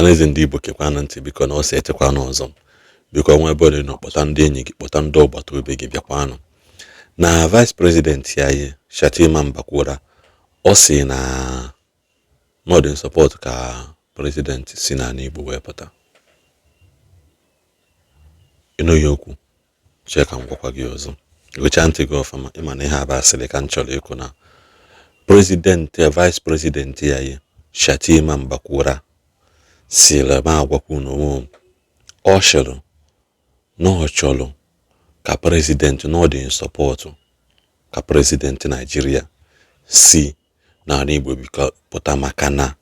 Ọhaneze ndị Igbo, kekwanụ ntị biko na ọsọ echekwanụ ọzọ. Biko, nwa ebe ọ nọ, kpọta ndị enyi gị, kpọta ndị ọgbata obi gị, bịakwanụ. Na vice president anyị Shettima Mbakwura, ọ sị na not in support ka president si n'ala Igbo wee pụta. Ịnụ ya okwu chee ka m gwakwa gị ọzọ. Gụchaa ntị gị ọfụma. Ịma na ihe aba asịrị ka m chọrọ ịkụ na president, vice president ya yi Shettima Mbakwura sịrị m agwakwu n'onwe m. Ọ sịrị na ọ chọrọ ka president, na ọ dị in support ka president Naijiria si n'ala Igbo biko pụta, maka na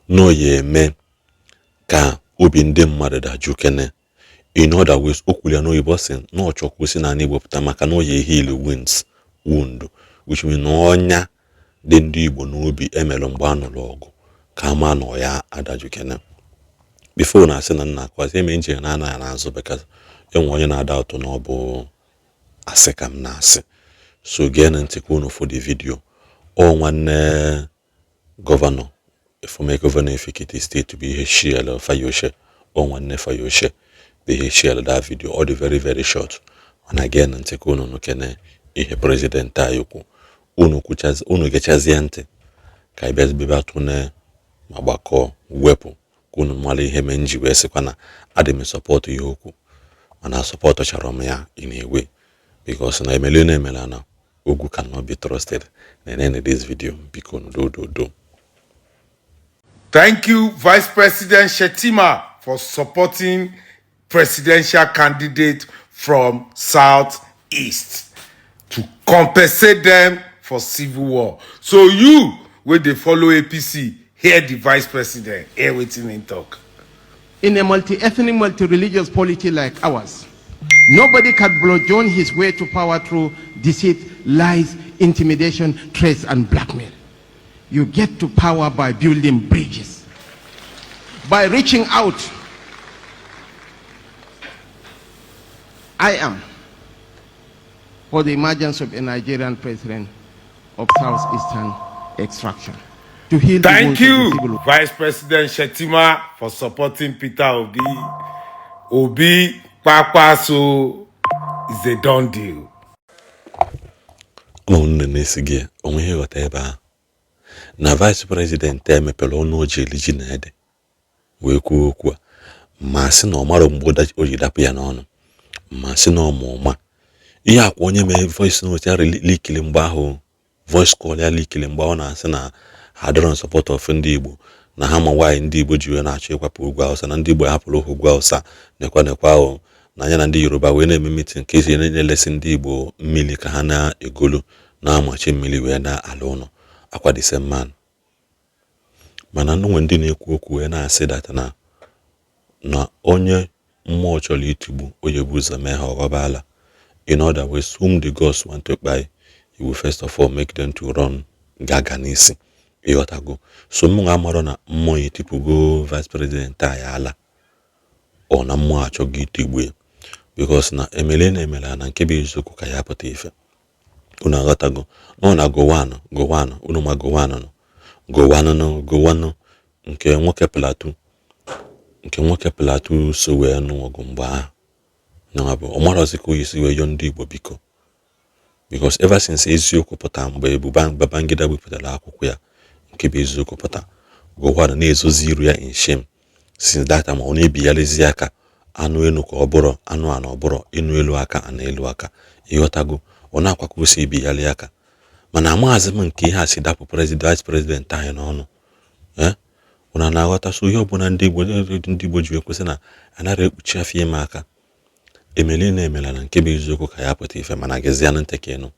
ọ ya eme ka obi ndị mmadụ dajụ kene. In other ways, o kwuru ya n'oyibo, sị na ọ chọrọ ka o si n'ala Igbo pụta maka na ọ ya heal wound, which mean na ọnya dị ndị Igbo n'obi emelụ mgbe a nụrụ ọgụ, ka ama na ọ ya adajụ kene. Before na asị na nna akwazi eme njem na anaghị n'azụ, because enwe onye na-ada ụtọ na ọ bụ asị ka m na-asị. So gee ntị ka unu fụ the video. Ọ nwanne governor, former governor Ekiti State bụ ihe shiel Fayose. Ọ nwanne Fayose bụ ihe shiel that video. Ọ dị very very short, mana gee ntị ka unu nụ kene ihe president anyị kwu. Unu kwuchazi, unu gechazie ntị ka anyị bịa bịa tụne ma gbakọọ wepụ, ka unu mara ihe mee nji wee sịkwa na adị m support ihe okwu, mana support chọrọ m ya in a way, because na emele na emela na ogwu cannot be trusted. Na enene this video biko. Do. Thank you, Vice President Shettima, for supporting presidential candidate from Southeast to compensate them for civil war. So you, wey dey follow APC, hear the vice president, hear wetin him talk. In a multi-ethnic, multi-religious polity like ours, nobody can bludgeon his way to power through deceit, lies, intimidation, threats, and blackmail. You get to power by building bridges, by reaching out. I am for the emergence of a Nigerian president of Southeastern extraction to heal the Thank wounds of the you, civil war. Vice President Shettima, for supporting Peter Obi. Obi Kwankwaso is a done deal. Ụmụnne na-esi gị onwe ihe ghọta ebe ahụ na vice president emepere ọnụ o ji eli ji na ede wee kwuo okwu a, ma sị na ọ mara mgbe o ji dapụ ya n'ọnụ, ma sị na ọma ụma ihe akwa onye mee voice note ya leakili mgbe ahụ, voice call ya leakili mgbe ọ na-asị na ha adịrọ support of ndị Igbo, na ha ma nwaanyị ndị Igbo ji wee na-achọ ịkwapụ ugwu Awụsa, na ndị Igbo hapụrụ ha ugwu Awụsa, nekwa nekwa ahụ na anya na ndị Yoruba wee na-eme meeting ka esi na-elesi ndị Igbo mmiri ka ha na-egolu na-amachi mmiri wee na-ala ụlọ akwa the same man. Mana nwe ndị na-ekwu okwu wee na-asị that na onye mmụọ chọrọ itigbu onye bụ ụzọ mee ha ọghọbala. In other words, whom the gods want to kpai, he will first of all make them to run gaga n'isi. Ịghọtago? So mmụọ amarọ na mmụọ etipụgo vice president anyị ala, ọ na mmụọ achọghị itigbu ya, because na emele na emela na nke bụ eziokwu ka ya pụta ife. Unu aghọtago na ọ na Gowon Gowon, unu ma Gowon nọ Gowon nọ Gowon nke nwoke Plateau, nke nwoke Plateau so wee nụ ọgụ mgbe ahụ nyanwa bụ ọ marọzi ka o isi wee yọọ ndị Igbo biko, because ever since eziokwu pụta mgbe Babangida wepụtara akwụkwọ ya nke bụ eziokwu pụta, Gowon na-ezozi iru ya in shame. Since that time ọ na-ebigharịzi aka anụ elu ka ọ bụrụ anụ ana, ọ bụrụ enu elu aka ana elu aka. Ịghọtago? Ọ na-akwa ka o si ebigharị aka, mana amaghịzị m nke ihe a si dapụ president, vice president anyị n'ọnụ. Ee, ụna na-aghọta? So ihe ọbụla ndị Igbo ji wee kwesị na anaghị ekpuchi afọ ime aka emele na emela na nke bụ eziokwu ka ya pụta ife. Mana gezianụ ntị ka ịnụ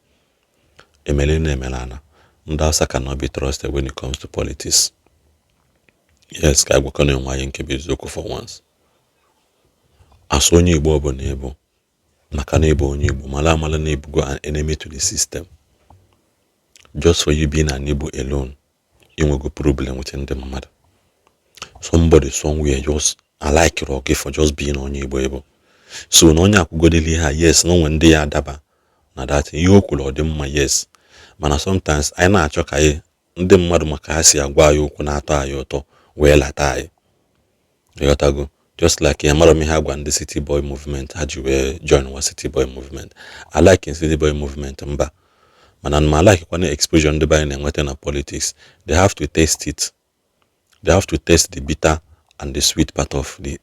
emele na emela na ndị Hausa cannot be trusted when it comes to politics. Yes, ka agwakọ na enwe anyị nke bụ eziokwu for once. Asụ onye Igbo ọbụla ịbụ, maka na ịbụ onye Igbo, mara amala na ebugo an enemy to the system. Just for you being an Igbo alone, inwego problem with ndị mmadụ. Somebody somewhere just alike gị for just being onye Igbo ịbụ. So na onye akwụgodili ha, yes, na onwe ndị ya adaba na that ihe o kwuru, ọ dị mma, yes. Mana sometimes anyị na-achọ ka anyị ndị mmadụ maka ha si agwa anyị okwu na-atọ anyị ụtọ wee lata anyị. Ịghọtago? Just like ya mara m ihe agwa ndị City Boy Movement ha ji wee join wa City Boy Movement. I like City Boy Movement mba, mana ma like kwana exposure ndị be anyị na-enweta na politics. They have to taste it. They have to taste the bitter and the sweet part of it.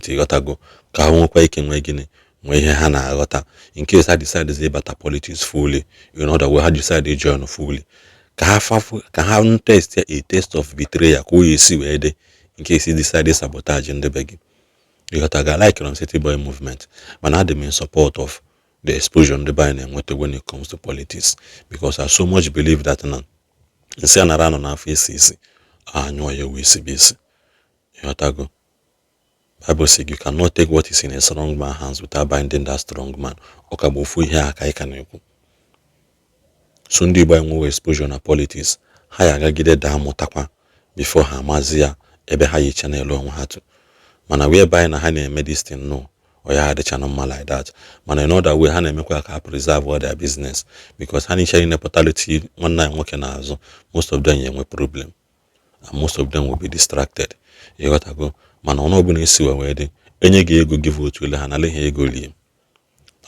Ịghọtago? Ka ha nwekwa ike nwee gịnị, nwee ihe ha na-aghọta in case ha decide ịbata politics fully. In other way, ha decide join fully, ka ha fafụ, ka ha test a taste of betrayal, ka o ya esi wee dị in case decide sabotage ndị be gị. Ịghọtago? I like City Boy Movement, mana adị m in support of the exposure ndị be anyị na-enweta when it comes to politics, because I so much believe that na nsị anara anọ n'afọ isi isi anyụọ ya wee sibe isi. Ịghọtago? Bible say you cannot take what is in a strong man hands without binding that strong man. Ọ ka bụ ofu ihe a ka anyị ka na-ekwu. So ndị Igbo enweghị exposure na politics, ha ya agagide daa mụtakwa before ha amazi ya ebe ha yi channel onwe ha tụ. Mana whereby na ha na-eme this thing, no, ọ ya adịchana mma like that. Mana in other way, ha na-emekwa ka ha preserve all their business, because ha niche niile pụtaliti nwanne anyị nwoke n'azụ, most of them ya enwe problem and most of them will be distracted. Ịghọtago? Mana ọnụ ọbụla esi wee dị, enye gị ego gị vote ele ha, nala ha ego lie.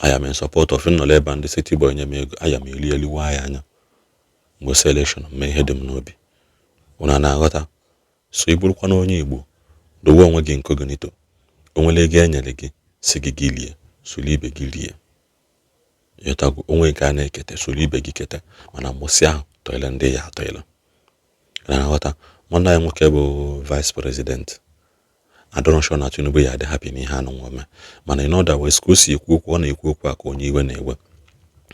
I am in support of nnọrọ ebe ndị City Boy nye m ego, aya m eli eliwa ya anya mgbe election mee ihe dị m n'obi. Unu na-aghọta? So ị bụrụkwa na onye Igbo, dowe onwe gị incognito. O nwere ego e nyere gị si gị gị lie, soro ibe gị lie. Ịghọtago? Onwe nke a na-ekete, soro ibe gị kete, mana mgbụsị ahụ tọile ndị ya atọile. Na-aghọta? Nwanne anyị nwoke bụ vice president adọrọ sure na Tinubu ya adị happy n'ihe anụ nwa mee. Mana in other ways, ka o si ekwu okwu, ọ na-ekwu okwu a ka onye iwe na-ewe.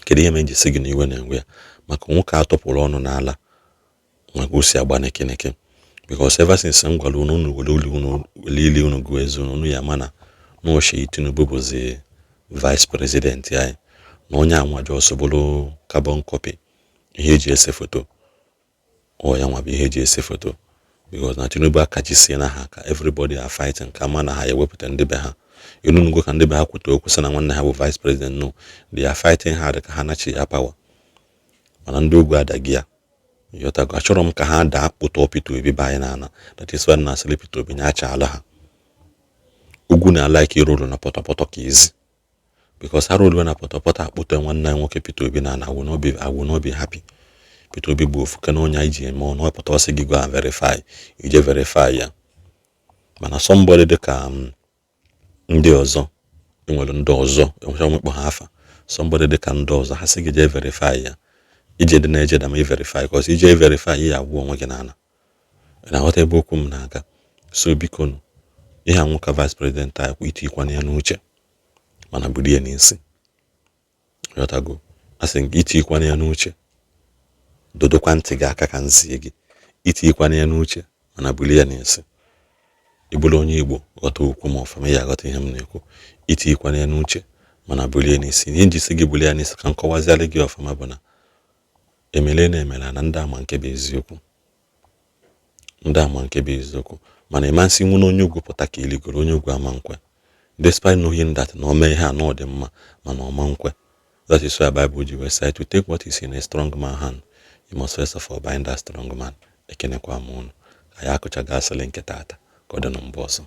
Kedu ihe mere nji sị gị na iwe na-ewe ya? Maka nwoke a tọpụrụ ọnụ n'ala maka o si agba nekeneke, because ever since m gwara unu, unu were olu unu were ili unu gụọ eze unu, unu ya ma na n'Oseyi Tinubu bụzi vice president anyị, na onye anwa just bụrụ carbon copy ihe eji ese foto. Ọ ya nwa bụ ihe eji ese foto, because na Tinubu akajisie na ha aka. Everybody are fighting ka ama na ha ewepụta ndị be ha. Enunugo ka ndị be ha kwute okwu sị na nwanne ha bụ vice president? No, they are fighting hard ka ha nachi ya power, mana ndị ugwu adaghị ya. Ịghọtago? Achọrọ m ka ha daa kpụtọ Peter Obi be anyị n'ala. That is why na asịrị Peter Obi nya achala ha. Ugwu na like ịrụrụ na pọtọpọtọ ka ezi, because ha rụrụ na pọtọpọtọ akpụta nwanne anyị nwoke Peter Obi na I will not be happy. Peter Obi bụ ofu na onye anyị ji eme ọnụ ọpụta ọsị gị go and verify, ije verify ya. Mana somebody dị ka ndị ọzọ enwere, ndị ọzọ enwecha nwekpọ ha afa, somebody dị ka ndị ọzọ, ha sị gị jee verify ya, ije dị na-eje dama verify, cause ije verify ya agwụ onwe gị n'ala. Na-aghọta ebe okwu m na-aga? So biko nụ, ihe a nwoke vice president anyị kwa itikwana ya n'uche, mana buru ya n'isi. Ghọtago? Asị gị itikwana ya n'uche, dodokwa ntị gị aka ka nzie gị. Itikwana ya n'uche, mana buru ya n'isi. Ị bụrụ onye Igbo ghọta okwu m ọfụma, ya aghọta ihe m na-ekwu. Itikwana ya n'uche, mana bulie ya n'isi. Ihe njisi gị bulie ya n'isi ka m kọwazialị gị ọfụma bụ na emele na emela na ndị ama nke bụ eziokwu, ndị ama nke bụ eziokwu. Mana ịma nsị nwu na onye ugwu pụta ka iligoro onye ugwu ama nkwe, despite knowing that na o mee ihe a na ọ dị mma, mana ọma nkwe. That is why Bible ji wee say, to take what is in a strong man hand, you must first of all bind that strong man. Ekenekwa m unu. Ka anyị akụchaga asịrị nke taata, ka ọ dị na mbụ ọzọ.